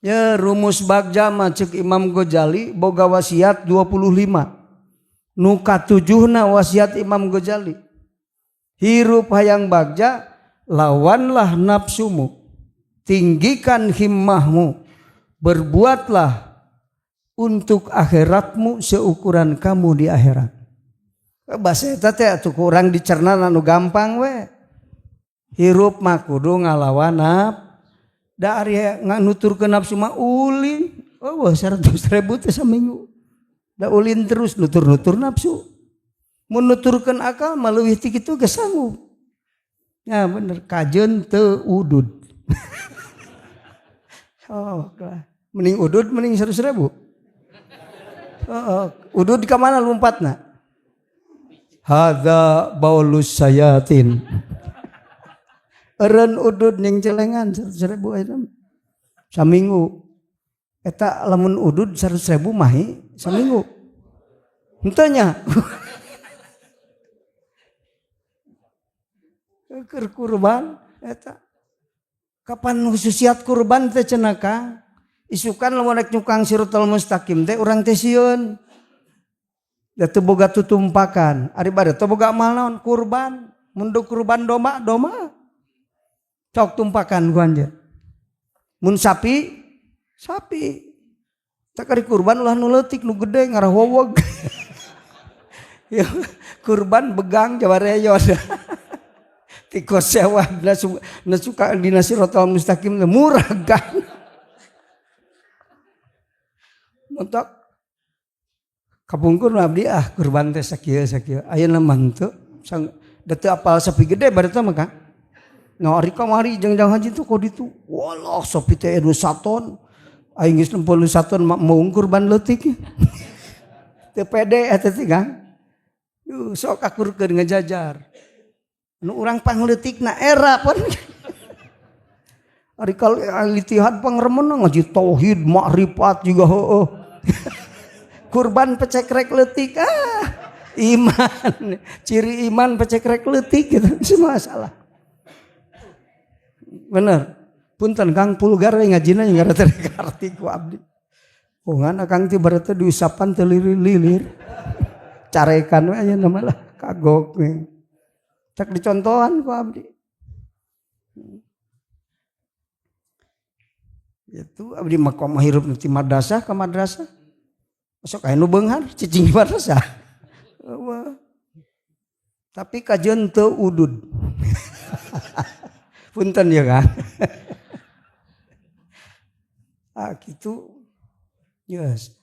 Ya rumus bagja mah cek Imam Ghazali boga wasiat 25. Nu katujuhna wasiat Imam Ghazali. Hirup hayang bagja, lawanlah nafsumu. Tinggikan himmahmu. Berbuatlah untuk akhiratmu seukuran kamu di akhirat. Bahasa eta teh atuh kurang dicerna anu gampang we. Hirup mah kudu ngalawan nafsu. Da ari nganuturkeun nafsu mah ulin. Oh, 100.000 teh saminggu. Da ulin terus nutur-nutur nafsu. Mun nuturkeun akal mah leuwih ti kitu geus sanggup. Ya bener kajeun teu udud. Oh, lah. Mending udud mending 100.000. Oh, udud ka mana lompatna? Hadza baulus sayatin. Eureun udud ning celengan 100.000 eta. Saminggu. Eta lamun udud 100.000 mahi saminggu. Henteu nya. Keur kurban eta. Kapan khususiat kurban teh cenah Kang? Isukan lamun rek nyukang siratal mustaqim teh urang teh sieun. Da teu boga tutumpakan. Ari bade teu boga amal naon kurban. Mun kurban domba domba. Cok tumpakan ku anjeun. Mun sapi sapi. Tak ari kurban ulah nu leutik nu gede ngarawowog. Ya, kurban begang jawareyon. Tikos sewa na suka dina siratal mustaqim murah kan. Mentok kapungkur abdi ah kurban teh sakieu sakieu. Ayeuna mah henteu sang da teu apal sapi gede bari teh mah Kang. Nah ari kamari jeung-jeung haji tuh kok ditu. Walah sapi teh 2 ton. Aing geus nempo 1 ton mah moung kurban leutik. Teu pede eta teh Kang. Duh sok akurkeun ngajajar. Nu urang pangleutikna era pun. Ari kal al-ittihad pangremenna ngaji tauhid makrifat juga heueuh. Kurban pecekrek leutik ah iman ciri iman pecekrek leutik gitu semua salah. Bener. Punten Kang pulgar we ngajina yang gara karti ku abdi. Pungan akang teh berarti diusapan teu lilir-lilir. Carekan we aya nama lah kagok we. Cak dicontohan ku abdi. Itu abdi mah kumaha hirup ti madrasah ka madrasah. Sok aya nu beunghar cicing di madrasah. Eueuh. Tapi kajeun teu udud. Punten ya Kang. Ah gitu. Yes.